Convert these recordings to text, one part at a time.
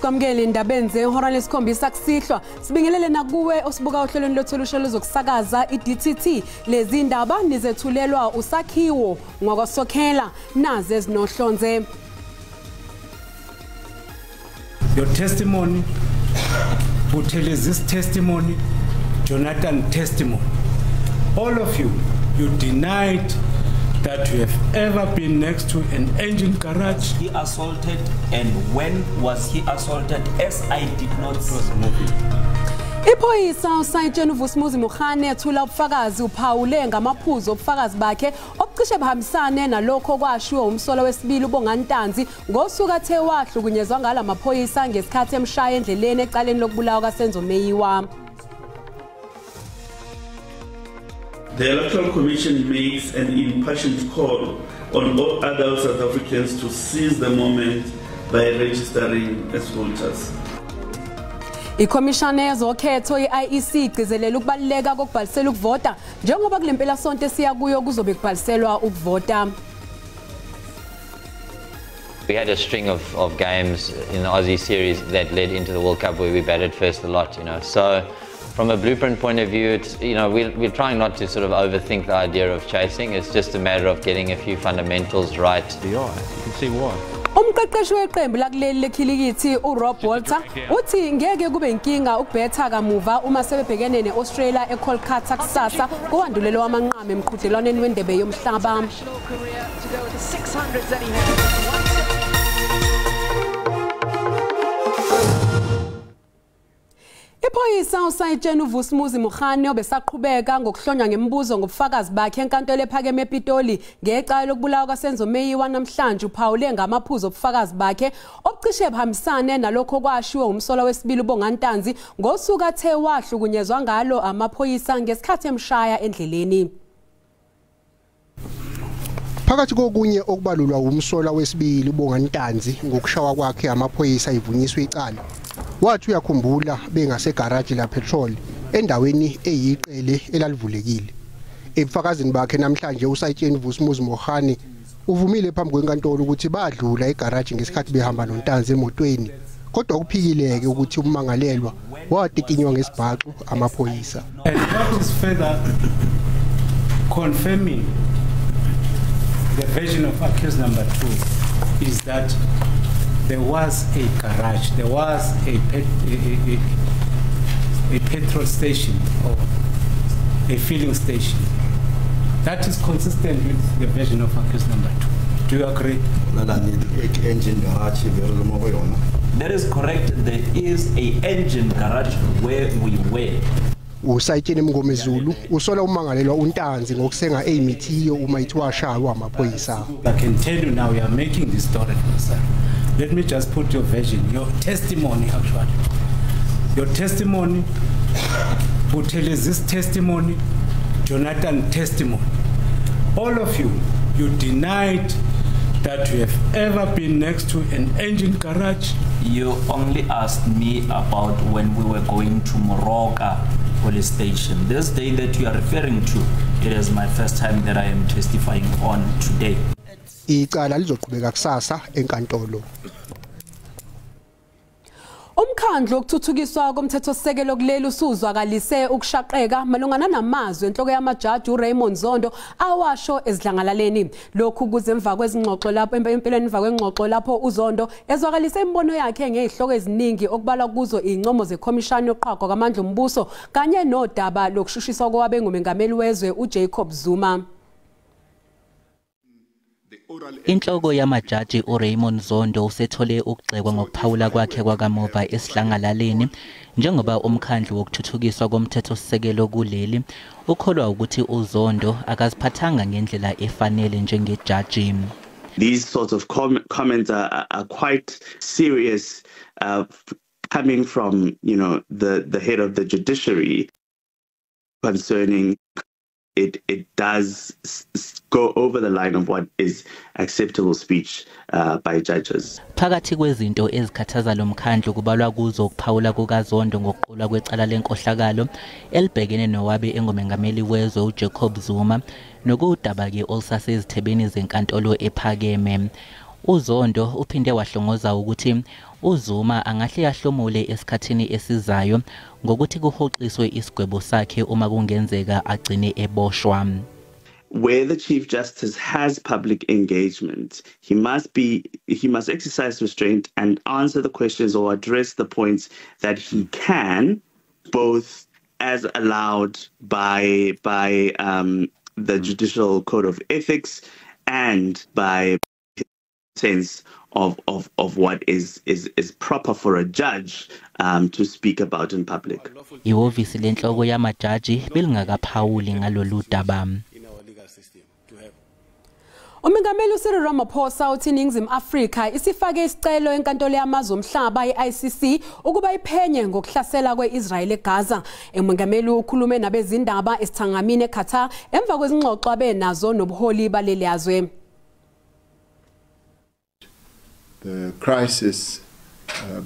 Sikwamukele indabeni zehora lesikhombisa kusihlwa. Sibingelele nakuwe osibuka ohlelweni lwethu olusha lozokusakaza iDTT. Lezi indaba nizethulelwa usakhiwo ngwakwaSokhela naze ezinohlonze. Your testimony, Buthelezi's testimony, Jonathan testimony. All of you, you denied that you have ever been next to an engine garage. He assaulted, and when was he assaulted? As I did not see. Iphoyisa usayitsheni uVusimuzi Mogane ethula ubufakazi uphawule ngamaphuzu obufakazi bakhe obucishe buhambisane nalokho kwashiwo umsolo wesibili uBongani Ntanzi ngosuku athe wahlukunyezwa ngala maphoyisa ngesikhathi emshaya endleleni ecaleni lokubulawa kaSenzo Meyiwa. The Electoral Commission makes an impassioned call on all adult South Africans to seize the moment by registering as voters. Ikhomishana yezokhetho i-IEC igcizelela ukubaluleka kokubhalisela ukuvota njengoba kule mpelasonto esiya kuyo kuzobe kubhaliselwa ukuvota. We had a string of games in the Aussie series that led into the World Cup where we batted first a lot, you know. So from a blueprint point of view, it's, you know, we're trying not to sort of overthink the idea of chasing. It's just a matter of getting a few fundamentals right. The eye, you can see why. Umqeqeshi weqembu lakuleli lekhilikithi uRob Walter uthi ngeke kube inkinga ukubhetha kamuva uma sebebhekene neAustralia eKolkata kusasa kuwandulelo wamanqamu emqhudelwaneni wendebe yomhlaba. Iphoyisa usayitsheni uVusimuzi Mogane obesaqhubeka ngokuhlonywa ngemibuzo ngobufakazi bakhe enkantolo ephakeme ePitoli ngecala lokubulawa kaSenzo Meyiwa namhlanje uphawule ngamaphuzu obufakazi bakhe obucishe buhambisane nalokho kwashiwo umsolo wesibili uBongani Ntanzi ngosuku athe wahlukunyezwa ngalo amaphoyisa ngesikhathi emshaya endleleni. Phakathi kokunye okubalulwa umsolwa wesibili uBongani Ntanzi ngokushawa kwakhe amaphoyisa ivunyiswe icala. Wathi uyakhumbula bengasegaraji la petrol endaweni eyiqele elalivulekile. Ebufakazini bakhe namhlanje usayitsheni Vusimuzi Mogane uvumile phambi kwenkantolo ukuthi badlula egaraji ngesikhathi behamba noNtanzi emotweni, kodwa kuphikileke ukuthi ummangalelwa watikinywa ngesibhaxu amaphoyisa. And what is further confirming the version of accused number 2 is that there was a garage, there was a petrol station or a filling station. That is consistent with the version of accused number 2. Do you agree? That is correct. There is a engine garage where we were. Usayitsheni Mngomezulu usola umangalelwa uNtanzi ngokusenga eyimithiyo uma ithi washaywa amaphoyisa. I can tell you now, you are making this story yourself. Let me just put your version, your testimony actually. Your testimony, Buthelezi's testimony, Jonathan testimony. All of you, you denied that you have ever been next to an engine garage. You only asked me about when we were going to Moroka police station. This day that you are referring to, it is my first time that I am testifying on today. Icala lizoqhubeka kusasa enkantolo. Umkhandlu wokuthuthukiswa komthethosisekelo kuleli usuzwakalise ukushaqeka malungana namazwi enhloko yamajaji uRaymond Zondo awasho ezidlangalaleni. Lokhu kuze emva kwezingxoxo lapho empeleni emva kwengxoxo lapho uZondo ezwakalise imibono yakhe ngezihloko eziningi okubalwa kuzo incomo zekhomishani yoqhaqho kamandla ombuso kanye nodaba lokushushiswa kowabe ngumengameli wezwe uJacob Zuma. Inhloko yamajaji uRaymond Zondo usethole ukugxekwa ngokuphawula kwakhe kwakamuva esidlangalaleni njengoba umkhandlu wokuthuthukiswa komthethosisekelo kuleli ukholwa ukuthi uZondo akaziphathanga ngendlela efanele njengejaji. These sorts of comments are quite serious, coming from, you know, the head of the judiciary concerning it does go over the line of what is acceptable speech by judges. Phakathi kwezinto ezikhathaza lo mkhandlu kubalwa kuzo ukuphawula kukaZondo ngokuqulwa kwecala lenkohlakalo elibhekene nowabe engumengameli wezwe uJacob Zuma nokudaba ke olusasezithebeni zenkantolo ephakeme. UZondo uphinde wahlongoza ukuthi uZuma angahle ahlomule esikhathini esizayo ngokuthi kuhoxiswe isigwebo sakhe uma kungenzeka agcine eboshwa. Where the Chief Justice has public engagement, he must exercise restraint and answer the questions or address the points that he can, both as allowed by the Judicial Code of Ethics and by sense of what is proper for a judge to speak about in public. Ihhovisi lenhloko yamajaji belingakaphawuli ngalolu daba. Umengameli uCyril Ramaphosa uthi iNingizimu Afrika isifake isicelo enkantolo yamazwe omhlaba i-ICC ukuba iphenye ngokuhlasela kwe-Israel eGaza. Umengameli ukhulume nabezindaba esithangamini eQatar emva kwezingxoxo abenazo nobuholi baleli yazwe. The crisis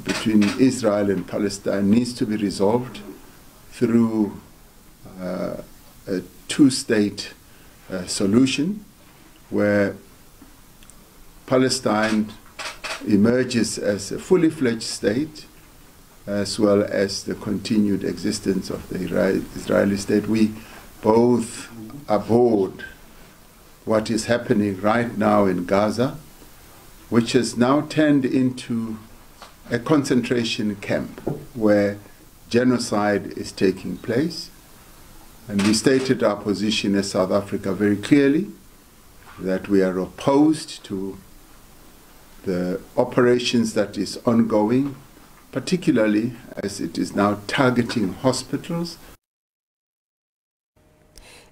between Israel and Palestine needs to be resolved through a two-state solution where Palestine emerges as a fully fledged state, as well as the continued existence of the Israeli state. We both abhorred what is happening right now in Gaza, which has now turned into a concentration camp where genocide is taking place. And we stated our position as South Africa very clearly, that we are opposed to the operations that is ongoing, particularly as it is now targeting hospitals.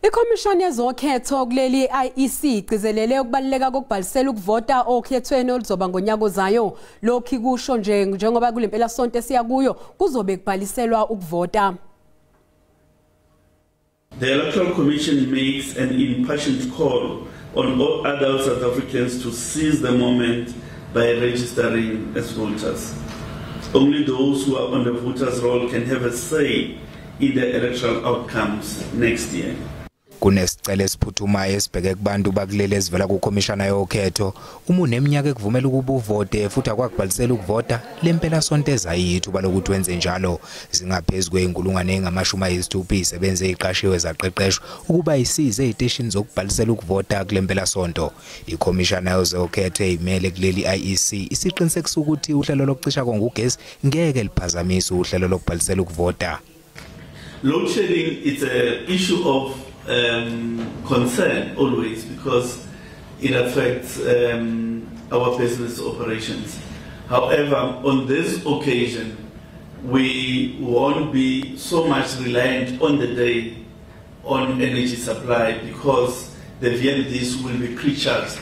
Ikhomishani yezokhetho kuleli IEC igcizelele ukubaluleka kokubhalisela ukuvota okhethweni oluzoba ngonyaka ozayo. Lokhu kusho nje njengoba kulempela sonto esiya kuyo kuzobe kubhaliselwa ukuvota. The Electoral Commission makes an impassioned call on all adult South Africans to seize the moment by registering as voters. Only those who are on the voters' roll can have a say in the electoral outcomes next year. Kunesicelo esiphuthumayo esibheke kubantu bakuleli esivela kukhomishana yokhetho. Uma uneminyaka ekuvumela ukuba uvote futhi akwakubhalisela ukuvota, lempela sonto ezayithuba lokuthi wenze njalo. Zingaphezu kweyinkulungwane engama-60 isebenze eziqashiwe zaqeqeshwa ukuba isize eziteshini zokubhalisela ukuvota kulempela sonto. Ikhomishana yezokhetho eyimele kuleli IEC isiqinisekisa ukuthi uhlelo lokucisha kongugesi ngeke liphazamise uhlelo lokubhalisela ukuvota. Load shedding is an issue of concern always, because it affects our business operations. However, on this occasion, we won't be so much reliant on the day on energy supply, because the VMDs will be pre-charged.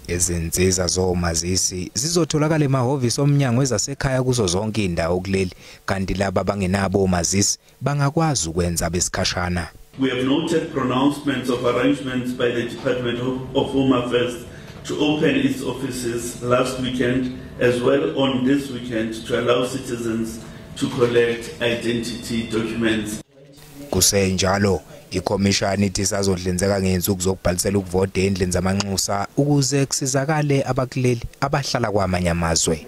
Izinsiza zomazisi zizotholakala emahhovisi omnyango wezasekhaya kuzo zonke indawo kuleli, kanti laba abangenabo omazisi bangakwazi ukwenza besikhashana. We have noted pronouncements of arrangements by the Department of Home Affairs to open its offices last weekend as well on this weekend to allow citizens to collect identity documents. Kusenjalo, ikhomishani ithi isazodlenzeka ngezinsuku zokubhalisela ukuvota endlini zamanxusa ukuze kusizakale abakuleli abahlala kwamanye amazwe.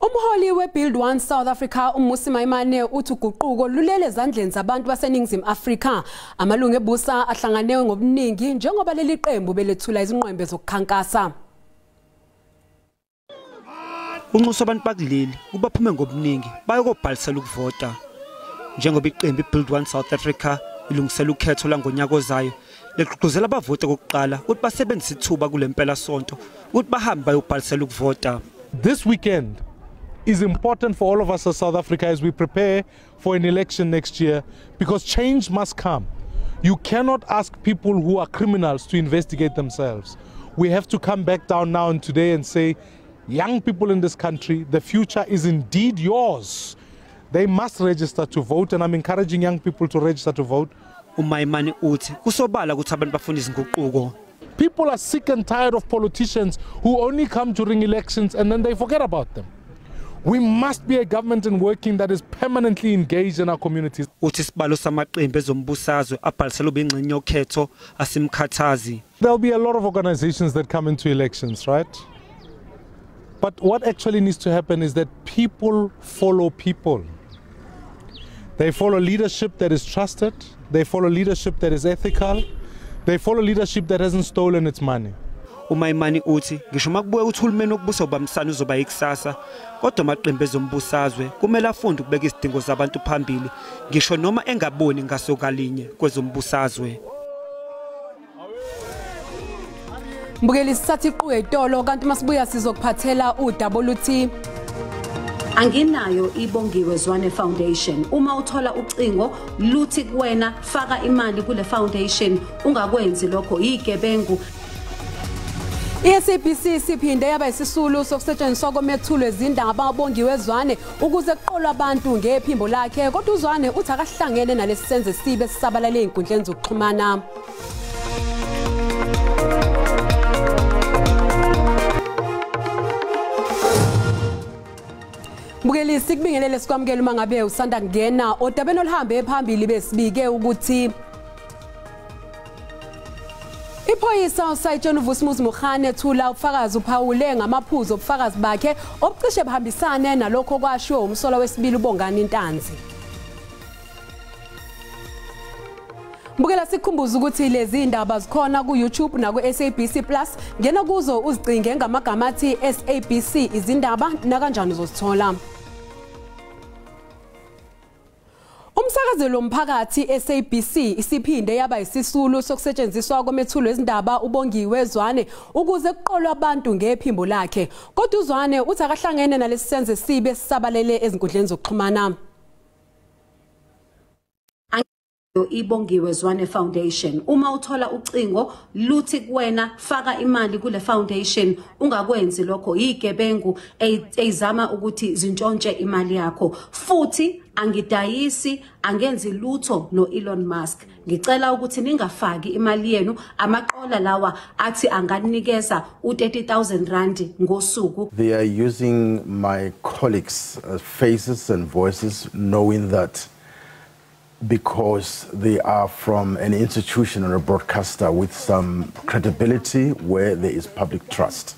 Umholi weBuild One South Africa uMmusi Maimane uthi uguquko lulele ezandleni zabantu baseNingizimu Afrika. Amalungu ebusa ahlanganewe ngobuningi njengoba leli qembu belethula izinqwembe zokukhankasa. Unxusa abantu bakuleli ubaphume ngobuningi bayokobhalisela ukuvota. Njengoba iqembu iBuild One South Africa ilungisela ukhetho langonyaka ozayo, legqugquzela abavoti okokuqala ukuthi basebenzise ithuba kulempela sonto ukuthi bahambe bayobhalisela ukuvota. This weekend is important for all of us as South Africa as we prepare for an election next year, because change must come. You cannot ask people who are criminals to investigate themselves. We have to come back down now and today and say, young people in this country, the future is indeed yours. They must register to vote, and I'm encouraging young people to register to vote. uMaimane uthi kusobala ukuthi abantu bafuna izinguquko. People are sick and tired of politicians who only come during elections and then they forget about them. We must be a government in working that is permanently engaged in our communities. Uthi isibalo samaqembu ezombusazwe abhalisela ubengxenye yokhetho asimkhathazi. There'll be a lot of organizations that come into elections, right? But what actually needs to happen is that people follow people. They follow leadership that is trusted. They follow leadership that is ethical. They follow leadership that hasn't stolen its money. UMaimane uthi ngisho makubuye ukuthi uhulumeni wokubusa ubambisana uzoba ikusasa, kodwa amaqembu ezombusazwe kumele afunde ukubeka izidingo zabantu phambili ngisho noma engaboni ngaso kalinye kwezombusazwe. Mbukeli, sithatha iqhubu etolo kanti masibuya sizokuphathela udaba oluthi Anginayo iBongiwe Zwane Foundation. Uma uthola ucingo luthi kuwena faka imali kule foundation, ungakwenzi lokho, igebengu. I-SABC siphinde yaba isisulu sokusetshenziswa komethulo ezindaba uBongiwe Zwane ukuze kuqolwe abantu ngephimbo lakhe, kodwa uZwane uthi akahlangene nalesi senzo esibi esisabalale ey'nkundleni zokuxhumana. Mbukeli, sikubingelele sikwamukele uma ngabe usanda kungena odabeni oluhambe phambili. Besibike ukuthi iphoyisa uSayitsheni uVusimuzi Mogane ethula ubufakazi uphawule ngamaphuzu obufakazi bakhe obucishe buhambisane nalokho okwashiwo umsolwa wesibili uBongani Ntanzi. Mbukela, sikukhumbuza ukuthi lezi indaba zikhona ku-YouTube naku-SABC Plus. Ngena kuzo uzicinge ngamagama athi SABC izindaba, nakanjani uzozithola. Umsakazelo womphakathi SABC isiphinde yaba isisulu sokusetshenziswa komethulo ezindaba uBongiwe Zwane ukuze kuqolwe abantu ngephimbo lakhe, kodwa uZwane uthi akahlangene nalesi senzo esibi esisabalele ezinkundleni zokuxhumana. iBongiwe Zwane Foundation. Uma uthola ucingo luthi kuwena faka imali kule foundation, ungakwenzi lokho, igebengu ezama ukuthi zintshontshe imali yakho. Futhi angidayisi, angenzi lutho no Elon Musk. Ngicela ukuthi ningafaki imali yenu, amaqola lawa athi anganikeza u30,000 rand ngosuku. They are using my colleagues' faces and voices, knowing that because they are from an institution or a broadcaster with some credibility where there is public trust.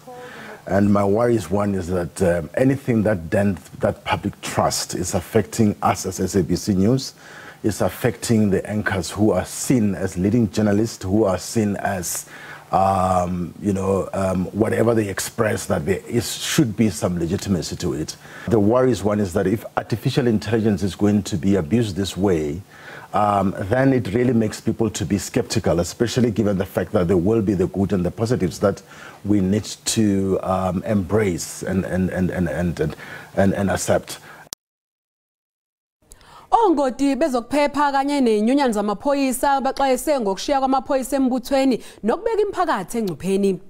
And my worry is, one is that anything that dents that public trust is affecting us as SABC News, is affecting the anchors who are seen as leading journalists, who are seen as, whatever they express, that there should be some legitimacy to it. The worry is, one is that if artificial intelligence is going to be abused this way, then it really makes people to be skeptical, especially given the fact that there will be the good and the positives that we need to embrace and accept. Ongoti bezokuphepha kanye nenyunyana zamaphoyisa baxwayise ngokushiya kwamaphoyisa embuthweni nokubeka imiphakathi engcupheni.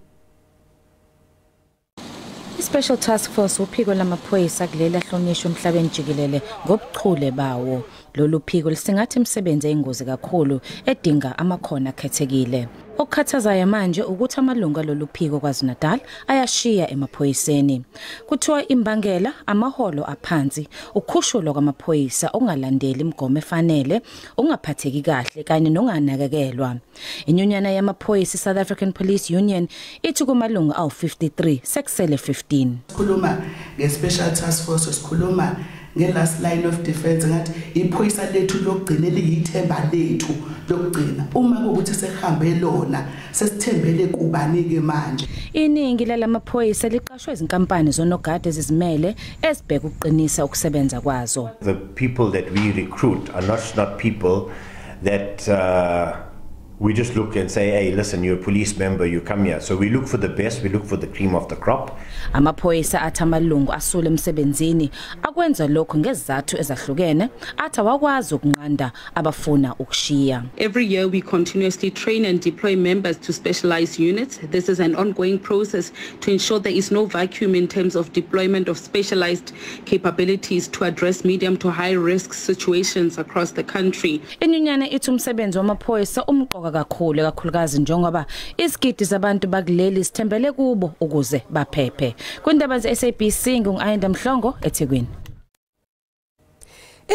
I-Special Task Force uphiko lamaphoyisa kuleli ahlonishwa emhlabeni jikelele ngobuchule bawo. Lolu phiko lisingatha imisebenzi eyingozi kakhulu edinga amakhono akhethekile. Okukhathazayo manje ukuthi amalungu alolu phiko KwaZulu-Natal ayashiya emaphoyiseni. Kuthiwa imbangela amaholo aphansi, ukukhushulwa kwamaphoyisa okungalandeli imigomo efanele, ukungaphatheki kahle kanye nokunganakekelwa. Inyunyana yamaphoyisa South African Police Union ithi kumalungu awu-53 sekusele 15. Sikhuluma nge-Special Task Force, sikhuluma nge-last line of defense, ngathi iphoyisa lethu lokugcina eliyithemba lethu lokugcina. Uma kuwukuthi sekuhambe lona, sesithembele kubani-ke manje? Iningi lalamaphoyisa liqashwe izinkampani zonogada ezizimele ezibheka ukuqinisa ukusebenza kwazo. The people that we recruit are not people that we just look and say, hey, listen, you're a police member, you come here. So we look for the best, we look for the cream of the crop. Amaphoyisa athi amalungu asule emsebenzini Bakwenza lokho ngezizathu ezahlukene, athi awakwazi ukunqanda abafuna ukushiya. Every year we continuously train and deploy members to specialized units. This is an ongoing process to ensure there is no vacuum in terms of deployment of specialized capabilities to address medium to high risk situations across the country. Inyunyana ithi umsebenzi wamaphoyisa umqoka kakhulu, kakhulukazi njengoba isigidi zabantu bakuleli sithembele kubo ukuze baphephe. Kwindaba ze-SABC, ngingu-Ayanda Mhlongo eThekwini.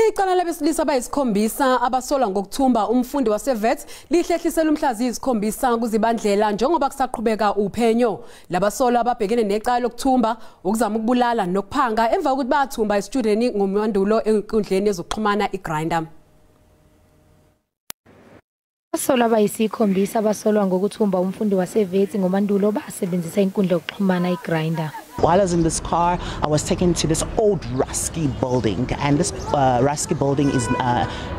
Icala labesilisa abayisikhombisa abasolwa ngokuthumba umfundi waseVets lihlehliselwe umhla ziyisikhombisa kuZibandlela njengoba kusaqhubeka uphenyo. Labasolwa ababhekene necala lokuthumba, ukuzama ukubulala nokuphanga emva kokuthi bathumba isitudeni ngoMandulo enkundleni yezokuxhumana iGrindr. Abasolwa abayisikhombisa abasolwa ngokuthumba umfundi waseVets ngoMandulo basebenzisa inkundla yokuxhumana iGrindr. While I was in this car, I was taken to this old rusty building, and this rusty building is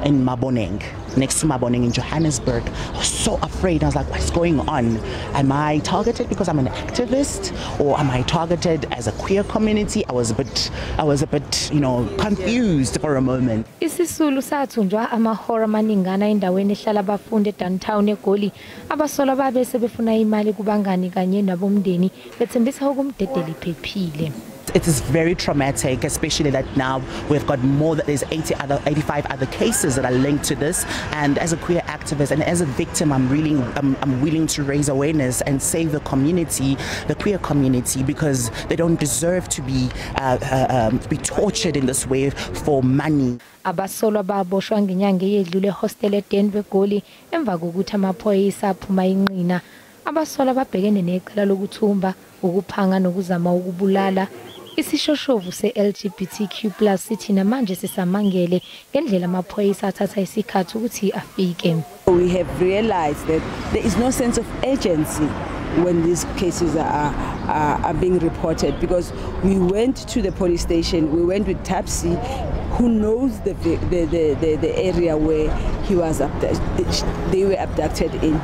in Maboneng, next to Maboneng in Johannesburg. I was so afraid. I was like, what's going on? Am I targeted because I'm an activist, or am I targeted as a queer community? I was a bit, confused for a moment. Isisulu sathunjwa amahora amaningana endaweni ehlala abafundi edowntown eGoli. Abasolwa babe sebefuna imali kubangani kanye nabomndeni, bethembisa ukumdedela iphephile. It is very traumatic, especially that now we've got more than there's 85 other cases that are linked to this. And as a queer activist and as a victim, I'm willing to raise awareness and save the community, the queer community, because they don't deserve to be tortured in this way for money. Abasolwa baboshwa ngenyanga eyedlule ehostel eDenver eGoli emva kokuthi amaphoyisa aphuma inqina. Abasolwa babhekene necala lokuthumba, ukuphanga nokuzama ukubulala. Isishoshovu se-LGBTQ+ sithi namanje sisamangele ngendlela amaphoyisa athatha isikhathi ukuthi afike. We have realized that there is no sense of urgency when these cases are being reported, because we went to the police station, we went with Tapsi, who knows the area where he was they were abducted in.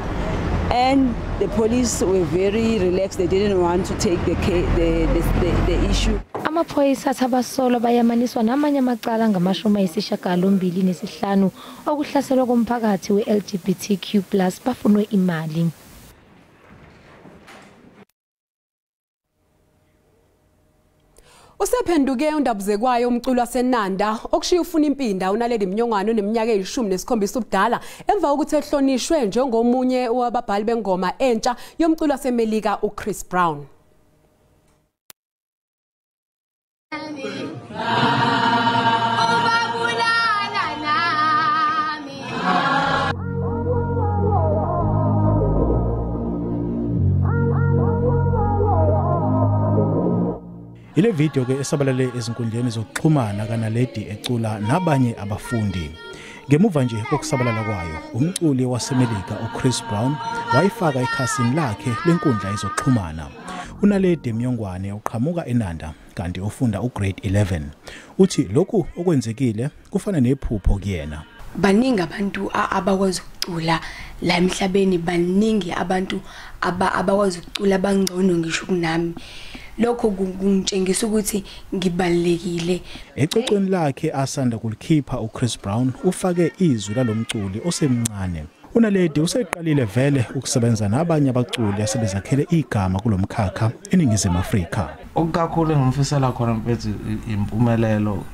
And the police were very relaxed. They didn't want to take the issue. Amaphoyisa athi abasolwa bayamaniswa namanye amacala angama-85 okuhlaselwa komphakathi we-LGBTQ+ bafunwe imali. Usephenduke undabuzekwayo umculo waseNanda okushiya ufuna impinda uNaledi Mnyongwane oneminyaka eyi-17 ubudala emva kokuthi ehlonishwe njengomunye wababhali bengoma entsha yomculo waseMelika uChris Brown. Ile video ke esabalale ezinkundleni zokuxhumana kaNaledi ecula nabanye abafundi. Ngemuva nje kokusabalala kwayo, umculi waseMelika uChris Brown wayifaka ekhasini lakhe lenkundla yezokuxhumana. uNaledi Mnyongwane uqhamuka eNanda kanti ufunda ugrade 11. Uthi lokhu okwenzekile kufana nephupho kuyena. Baningi abantu abakwazi ukucula la emhlabeni, baningi abantu abakwazi ukucula bangcono ngisho kunami. Lokho kungitshengisa ukuthi ngibalekile. Ecocweni lakhe asanda kulikhipha uChris Brown ufake izwi lalomculi osemncane. uNaledi useqalile vele ukusebenza nabanye abaculi asebezakhele igama kulomkhakha eNingizimu Afrika. Okukakhulu engimfisela khona mfethu impumelelo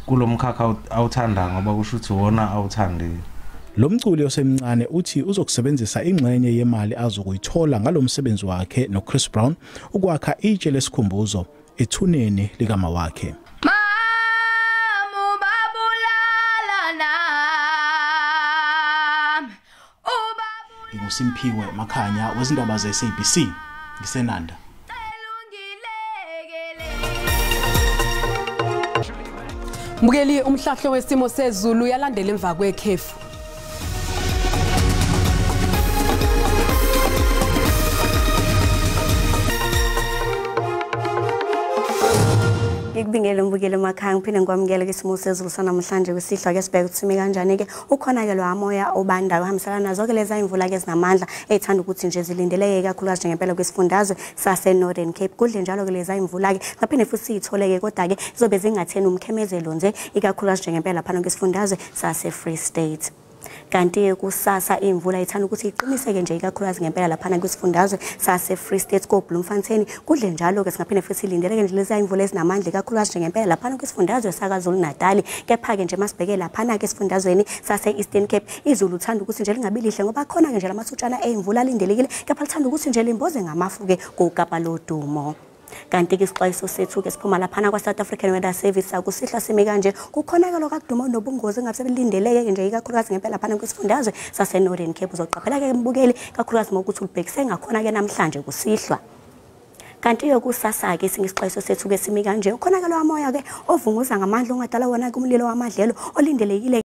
kulomkhakha awuthanda, ngoba kusho ukuthi wona awuthandile. Lo mculi osemncane uthi uzokusebenzisa ingxenye yemali azokuyithola ngalomsebenzi wakhe noChris Brown ukwakha itshe lesikhumbuzo ethuneni likama wakhe. NginguSimphiwe Makhanya wezindaba ze-SABC ngiseNanda. Mbukeli, umhlahlo wesimo sezulu uyalandela emva kwekhefu. Ngikubingele mbukele emakhaya, ngiphinde ngikwamukele kwisimo sezulu sanamhlanje kusihlwa. Ke sibheke ukuthi sime kanjani ke. Ukhona ke lo moya obandayo ohambisana nazo ke leza imvula ke ezinamandla eyithanda ukuthi nje zilindeleke kakhulukazi nje ngempela kwisifundazwe sase Northern Cape. Kudle njalo ke leza imvula ke ngaphinde futhi siyitholeke, kodwa ke zizobe zingatheni umkhemezelo nje ikakhulukazi nje ngempela phana kwisifundazwe sase Free State. Kanti kusasa imvula ithanda ukuthi iqiniseke nje ikakhulukazi ngempela laphana kwisifundazwe sase Free State ko Bloemfontein. Kudle njalo ke singaphinde futhi silindeleke nje lezi imvula ezinamandla ikakhulukazi nje ngempela laphana kwisifundazwe sakaZulu Natal. Kepha ke nje masibheke laphana ke esifundazweni sase Eastern Cape, izulu uthanda ukuthi nje lingabi lihle ngoba khona ke nje lamathutshana emvula alindelekile, kepha lithanda ukuthi nje limboze ngamafu ke kuKapa lodumo. Kanti ke isixwayiso sethu ke siphuma laphana kwa South African Weather Service akusihla sime kanje, kukhona ke lokakuduma nobungozi engabe sebelindeleke nje ikakhulukazi ngempela laphana kwisifundazwe sase Northern Cape. Uzoqaphela ke mbukeli kakhulukazi ngokuthi ulibhekise ngakhona ke namhlanje kusihlwa. Kanti yokusasa ke singisixwayiso sethu ke simi kanje, ukhona ke lo moya ke ovunguza ngamandla ongadala wona kumlilo wamadlelo olindelekile.